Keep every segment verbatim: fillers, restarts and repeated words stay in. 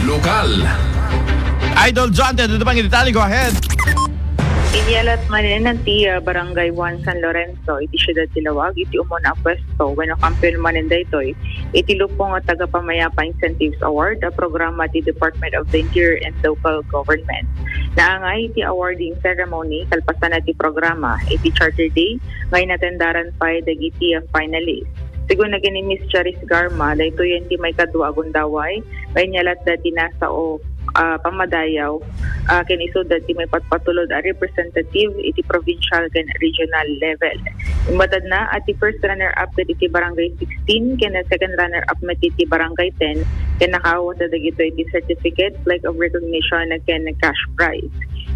Lokal. Idol John, ti adu pay nga detalye, go ahead. Inyalat manen ti, ah, Barangay one San Lorenzo iti siudad ti Laoag iti umuna a puesto wenno kampiyon manen daytoy iti Lupong nga Tagapamayapa Incentives Award a programa ti Department of the Interior and Local Government. Naangay iti awarding ceremony kalpasan ti programa iti Charter Day nga inatendaran pay dagiti, ah, finalist. Sigun na ken ni Miss Charis Garma, daytoyen ti maikadua a gundaway nga inyalatda ti nasao a pammadayaw, ah, ken isuda ti maipatpatulod a representative iti provincial ken regional level. Imbatadna a ti first runner-up ket iti Barangay sixteen ken second runner-up met iti Barangay ten ken nakaawatda dagitoy iti certificate, plaque of recognition ken cash prize.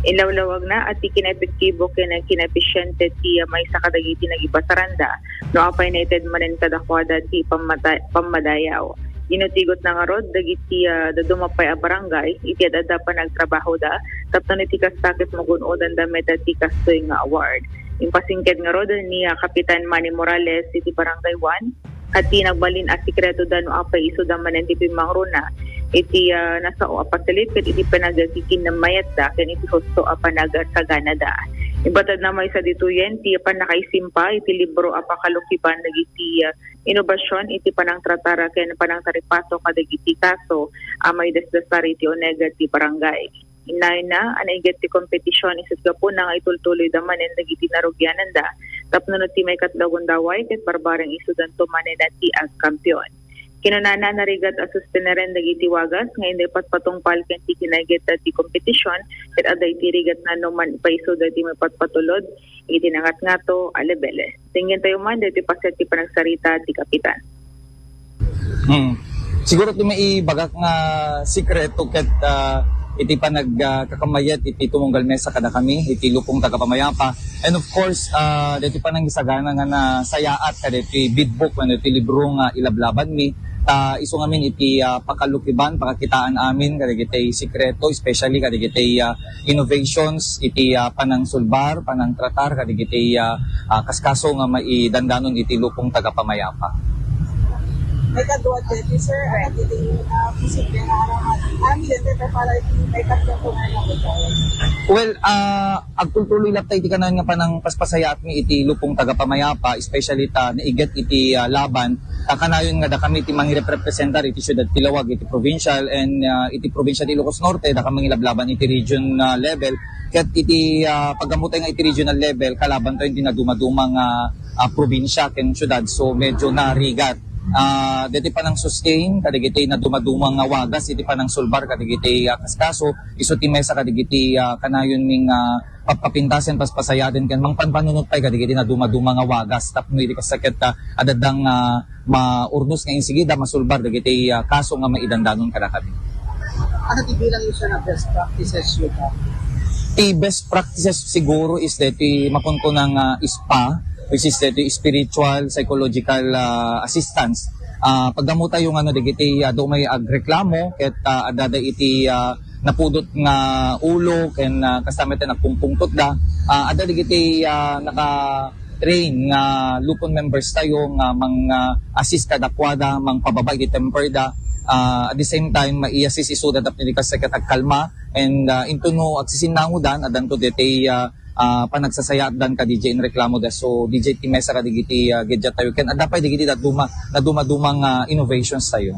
Inlawlawagna a ti kinaepektibo ken kinaepisiente ti maysa kadagiti nagipasaranda no apay naited manen kadakuada ti pammata-, pammadayaw. Dinno ti igutna ngarud dagiti, ah, dadduma pay a barangay iti ad-adda panagtrabahoda tapno iti kasta ket magun-odanda met ti kastoy nga award. Impasingked ngarud ni, ah, Kapitan Manny Morales iti Barangay one, a ti nagbalin a sekreto da no apay isuda manen ti pimmangruna iti, ah, nasao a pasilip ket iti panagkikinnamayatda ken iti husto a panagsaganada. Imbatadna maysa ditoyen ti pannakaisimpa iti libro a pakalukiban dagiti, ah, inobasion iti panangtratar ken panangtaripaso kadagiti kaso a maidasdasar iti uneg ti barangay. Innayna a naiget ti kompetision isu ti gapuna nga itultuloyda manen dagiti narugiananda tapno no ti maikatlo a gundaway ket barbareng isudanto manen ti agkampiyon. Kinunana, narigat a susteneren dagiti wagas nga inday patpatungpal ken ti kinaiget ti kompetision ket adda iti rigatna no maipaisuda ti maipatpatulod iti nangatngato a lebeles. Denggen tayo man daytoy paset ti panagsarita ti kapitan. Hmm. Siguro ti maibagak nga sikreto ket, ah, iti panag, ah, kakamayat iti tumunggal mesa kadakami iti Lupong Tagapamayapa. And of course, ah, daytoy panangisagana nga nasayaat kadaytoy bidbook wenno iti libro nga ilablabanmi. Ta isu ngamin iti, ah, pakalukiban, pakakitaan amin kadagiti sikreto, especially kadagiti, ah, innovations iti, ah, panangsulbar, panangtratar kadagiti, ah, ah, kaskaso nga maidandanon iti Lupong Tagapamayapa. May kadua deti, sir, ano deti, ah, posible nga araman? Ano deti, para iti may kadua po nga naman? Well, ah, agtultuloy latta iti kanayon nga panangpaspasayaatmi iti Lupong Tagapamayapa, especially ta naiget iti, ah, laban, ta kanayon nga dakami ti mangirepresentar iti siudad ti Laoag iti provincial and, ah, iti probinsya ti Ilocos Norte, dakami mangilablaban iti region, ah, level. Ket iti, ah, paggammotayo nga iti regional level, kalabantayo ti nadumaduma nga, ah, probinsya ken siudad. So, medyo narigat. Ah, deti panang-sustain kadagiti nadumaduma nga wagas iti panangsulbar kadagiti, ah, kaskaso, isu ti mesa kadagiti, ah, kanayonmi nga, ah, pagpapintasen, paspasayaten ken mangpanpanunot pay kadagiti nadumaduma nga wagas tapno idi kasta ket, ah, adda nga maurnos nga insigida masulbar dagiti, ah, kaso nga maidandanon kadakami. Ano ti bilang yu, sir, nga best practices yu pa? Ti best practices siguro is deti makunkuna nga spa, which is deti spiritual psychological, ah, assistance. Ah, pagdammotayo nga no dagiti, ah, adu umay agreklamo ket, ah, addada iti, ah, napudot nga ulo ken, ah, kasta met nagpungpungtotda. Ah, adda dagiti, ah, naka-train nga Lupon members tayo nga mang, ah, assist kadakuada, mangpababa iti temper da. Ah, at the same time, mai-assist isuda tapno di kasta ket agkalma. And, ah, into no agsisinnangodan, addanto deti, ah, ah, panagsasayaatdan kadi jay inreklamoda. So, di jay ti mesa kadigiti, ah, gadget tayo. Ken adda pay digiti daduma-, nadumaduma nga innovations tayo.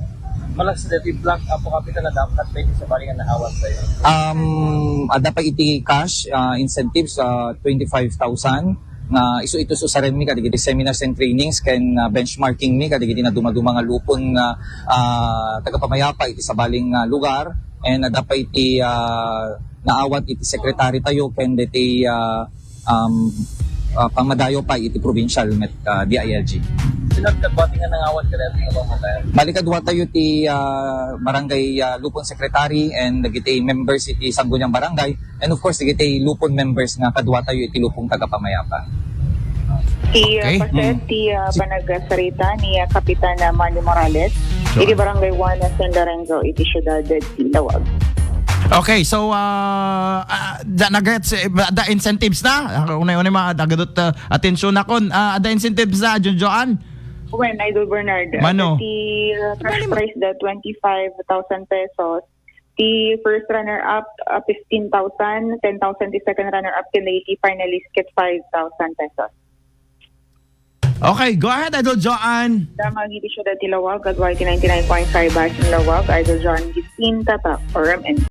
Malaksid daytoy blank, Apo Kapitan, na dapat pay sabali nga naawat tayo? Um, adda pay iti cash, ah, incentives, ah, twenty-five thousand nga isu iti usarenmi kadigiti seminars and trainings ken, ah, benchmarkingmi kadigiti nadumaduma nga lupon nga, ah, tagapamayapa iti sabaling, ah, lugar. And adda pay iti, ah, naawat iti secretary tayo ken deti, ah, um, ah, pangmadayo pay iti provincial met, ah, D I L G. Sino ti kadua ti nga nangawat kadaytoy nga pamadayo? Bali, kadua tayo ti, ah, barangay, ah, Lupon Secretary and dagiti members iti Sangguniang Barangay, and of course dagiti Lupon members nga kadua tayo iti Lupong Tagapamayapa. Ti, ah, Okay. Paset Mm. ti, ah, Si- panagsarita ni, ah, Kapitan, ah, Manny Morales, Sure. iti Barangay one, ah, San Lorenzo, iti siudad ti Laoag. Okay, so, ah, ah, da, nag-, eh, da incentives na? Ah, unay-unay ma-, agadot, ah, atensyon nakon. Ah, da incentives na, Junjoan? Wen, Idol Bernard. Mano? Ti, ah, cash Mano? prize da twenty-five thousand pesos. The first runner-up, uh, fifteen thousand, ten thousand the second runner-up, the lady finalist get five thousand pesos. Okay, go ahead, Idol Joanne. Dama gidi siya dati Lawag, at Y T ninety-nine point five Basin Lawag, Idol John Gistin Tata, or M N.